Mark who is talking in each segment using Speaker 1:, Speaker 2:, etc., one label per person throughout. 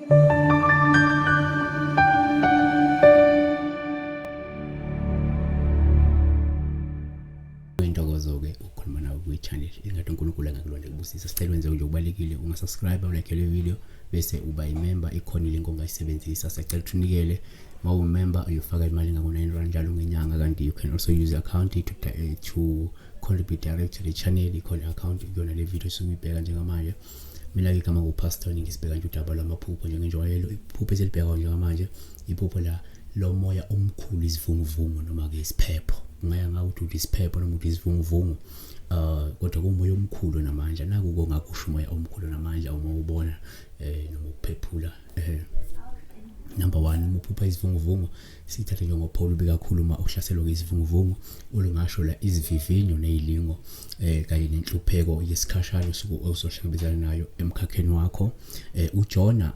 Speaker 1: Intokozo-ke ukukhuluma nawe kwi-channel engathi uNkulunkulu angakulonda kubusisa. Sicela wenze nje okubalulekile, ungasubscribe, ulike le video bese uba imember. Ikhona ilink ongayisebenzisa. Siyacela ukuthi unikele uma uwumember, uyofaka imali engango-9 rand njalo ngenyanga, kanti you can also use the account to contribute direct to the channel. Ikhona i-account kuyona le video esukuyibheka njengamanje. Mina-ke igama nguPastor, ngisibheka nje udaba lwamaphupho njengenjwayelo. Iphupho esilibhekayo njengamanje iphupho la lomoya omkhulu, isivunguvungu noma-ke isiphepho. Kungaya ngakuthi uthi isiphepho noma uthi isivunguvungu, kodwa kuwumoya omkhulu namandla. Naku kongakusho umoya omkhulu namandla uma ubona noma ukuphephula. Number 1, uma uphupha isivunguvungu, sithathe njengophawu olubi kakhulu uma uhlaselwa isivunguvungu, olungasho la izivivinyo nezilingo kanye nenhlupheko yesikhashana osuke ozohlangabezana nayo emkhakheni wakho. uJona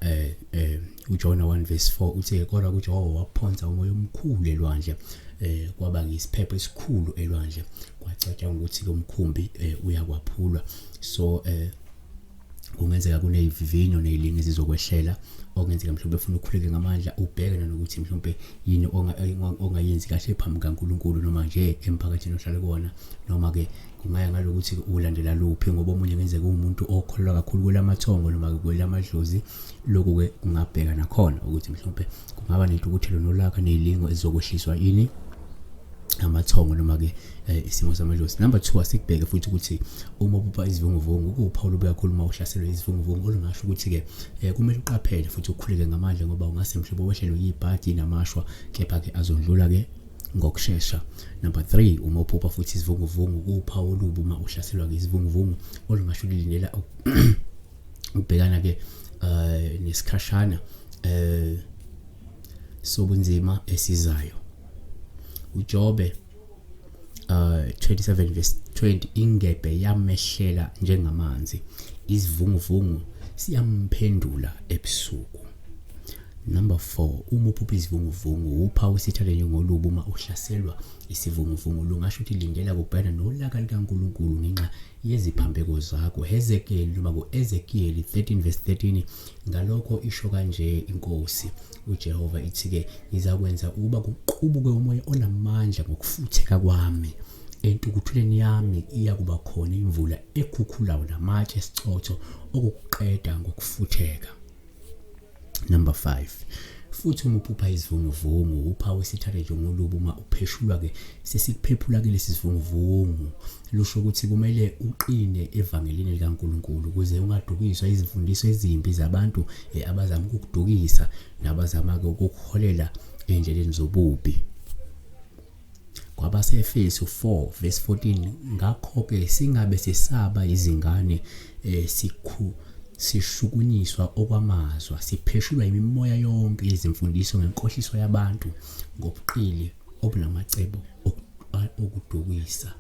Speaker 1: uJona 1 verse 4 uthi, kodwa kuJehova waphonsa umoya omkhulu elwandle, kwaba isiphepho esikhulu elwandle, kwacatshangwa ukuthi lo mkhumbi uyakwaphulwa. So kungenzeka kunezivivinyo nezilingo ezizokwehlela, okungenzeka mhlawumbe ufuna ukukhuleke ngamandla, ubheke nanokuthi mhlawumbe yini ongayenzi kahle phambi kaNkulunkulu noma nje emphakathini ohlala kuwona, noma ke kungaya ngalokuthi ulandela luphi, ngoba omunye ngenzeka uwumuntu okholelwa kakhulu kwelamathongo noma kwelamadlozi. Lokhu ke kungabheka nakhona ukuthi mhlawumbe kungaba nentukuthelo nolaka nezilingo ezizokwehliswa ini amathongo noma ke isimo samadlozi. Number 2, asikubheke futhi ukuthi uma uphupha izivunguvungu, kuwuphawu olubi kakhulu uma uhlaselwe izivunguvungu, olungasho ukuthi ke kumele uqaphele futhi ukhuleke ngamandla, ngoba ungase mhlobo wehlelwe yibhadi namashwa, kepha ke azondlula ke ngokushesha. Number 3, uma uphupha futhi izivunguvungu, kuwuphawu olubi uma uhlaselwa ke izivunguvungu, olungasho ulindela ukubhekana ke nesikhashana sobunzima esizayo. uJobe 27 verse 20, ingebhe yamehlela njengamanzi, isivunguvungu siyamphendula ebusuku. Number 4, uma uphupha isivunguvungu, uphawu isithale njengolubi uma uhlaselwa isivunguvungu, lungasho ukuthi lindela kubhekana nolaka likaNkulunkulu ngenxa yeziphambeko zakho. Hezekiel noma ku-Ezekiel 13 verse 13, ngalokho isho kanje inkosi uJehova ithi-ke, ngizakwenza ukuba kuqubuke umoya onamandla ngokufutheka kwami, entukuthuleni yami iyakuba khona imvula ekhukhulayo namatshe esicotho okukuqeda ngokufutheka. Number 5, futhi uma uphupha isivunguvungu, uphawu esithathe njengolubi uma upheshulwa ke sesikuphephula ke lesi sivunguvungu, lusho ukuthi kumele uqine evangelini likaNkulunkulu ukuze ungadukiswa izimfundiso ezimbi zabantu abazama ukukudukisa nabazama ukukuholela endleleni zobubi. KwabaseEfesu 4 verse 14, ngakho-ke singabe sisaba izingane, sishukunyiswa okwamazwa, sipheshulwa imimoya yonke yezimfundiso ngenkohliso yabantu, ngobuqili obunamacebo okudukisa.